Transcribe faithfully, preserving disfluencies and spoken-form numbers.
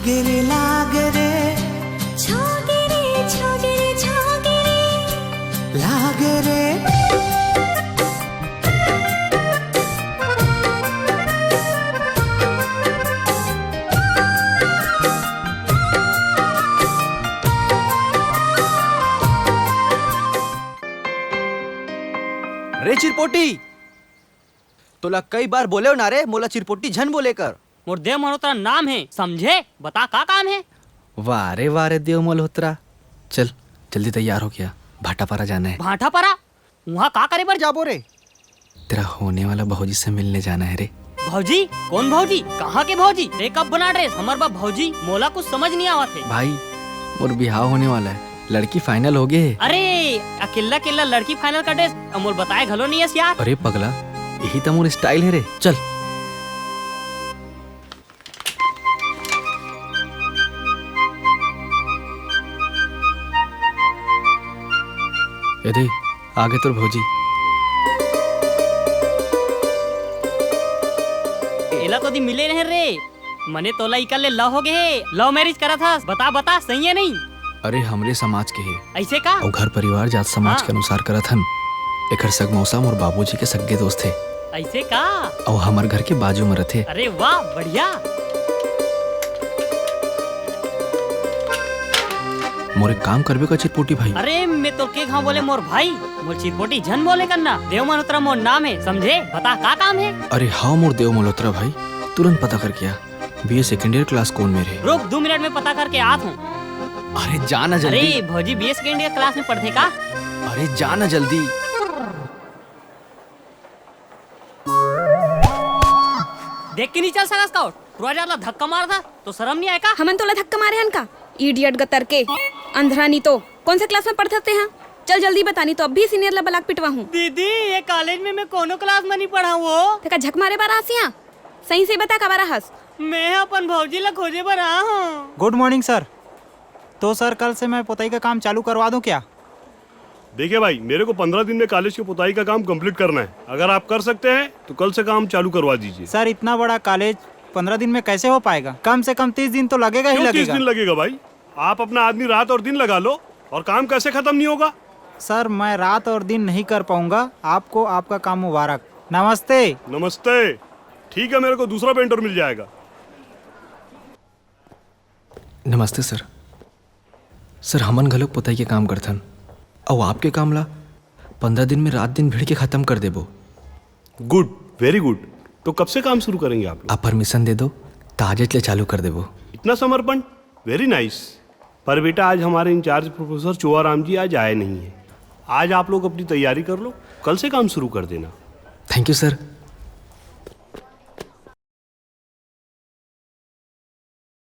गिरे लाग रे, छोगे रे, छोगे रे, छोगे रे। लाग रे। रे चिरपोटी, तोला कई बार बोलेव ना रे, मोला चिरपोटी झन बोले कर। मोर देव मल्होत्रा नाम हे, समझे? बता का काम हे? वाह रे, वाह रे देव मल्होत्रा। चल, जल्दी तैयार हो गया, भाटापारा जाना है। भाटापारा? उहाँ का करे बर जाबो रे? तेरा होने वाला भौजी से मिलने जाना है रे। भौजी? कौन भौजी? कहाँ के भौजी? रे कब बना ड्रेस? हमर बा भौजी, मोला कुछ समझ नहीं आवत हे। भाई, मोर बिहाव होने वाला है, लड़की final हो गए हे। अरे, अकेल्ला अकेल्ला लड़की final का ड्रेस, अउ मोर बताए घलो नहीं हस यार। अरे पगला, यही तो मोर style है रे। चल। ए दे, आगे तोर भौजी। एला तो दी मिले रहे रे। मने तोला इकर ले love हो गए हे, love marriage करत हस। बता, बता, सही है नहीं? अरे, हमरे समाज के हे। ऐसे का? अउ घर परिवार जात समाज हाँ। के अनुसार करत हन। एकर सग मौसा मोर बाबूजी के सग्गे दोस्त हे। ऐसे का? अउ हमर घर के बाजू में रथे। अरे वाह, बढ़िया। मोर एक काम करबे का चिरपोटी भाई? अरे, मैं तो के घाव बोले मोर भाई, मोर चिरपोटी झन बोले करना। देव मल्होत्रा मोर नाम है, समझे? बता का काम है? अरे हाँ मोर देव मल्होत्रा भाई, तुरंत पता करके आ। बीए second year class कौन में रे? रुक, दो मिनट में पता करके आत हूँ। अरे जा ना जल्दी। अरे भौजी, बीए second year class में पढ़थे का? अरे जा ना जल्दी। देख के नहीं चल सकस का? टुरा जात ला धक्का मारत हस, तो शरम नहीं आय का? हमन तोला धक्का मारे हन का? Idiot गतर के, अंधरा नहीं तो। कौन से class में पढ़थस तेहा? चल जल्दी बता, नहीं तो अभी senior ला बलाक पिटवा हूँ। दीदी, ये college में मैं कोनो class में नहीं पढ़ा हूँ। तेका झक मारे बर आसिया? सही से बता, काबर आहस? मैं अपन भौजी ला खोजे बर आ हूँ। Good morning sir। तो sir, कल से मैं पुताई का काम चालू करवा दूं क्या? देखिए भाई, मेरे को पंद्रह दिन में college की पुताई का काम complete करना है। अगर आप कर सकते हैं तो कल से काम चालू करवा दीजिए। Sir, इतना बड़ा college पंद्रह दिन में कैसे हो पाएगा? कम से कम तीस दिन तो लगेगा ही क्यों तीस लगेगा। दिन लगेगा भाई? आप अपना आदमी रात और दिन लगा लो, और काम कैसे खत्म नहीं होगा? Sir, मैं रात और दिन नहीं कर पाऊंगा। आपको आपका काम मुबारक। नमस्ते। नमस्ते। ठीक है, मेरे को दूसरा painter मिल जाएगा। नमस्ते sir। Sir, हमन घलोक पुताई के काम करथन, अउ आपके काम ला पंद्रह दिन में रात दिन भिड़ के खत्म कर देबो। Good, very good। तो कब से काम शुरू करेंगे आप लोग? आप permission दे दो, त आजेच ले चालू कर देबो। इतना समर्पण, very nice। पर बेटा, आज हमारे in charge professor चोआराम जी आज आए नहीं हैं। आज आप लोग अपनी तैयारी कर लो, कल से काम शुरू कर देना। Thank you sir।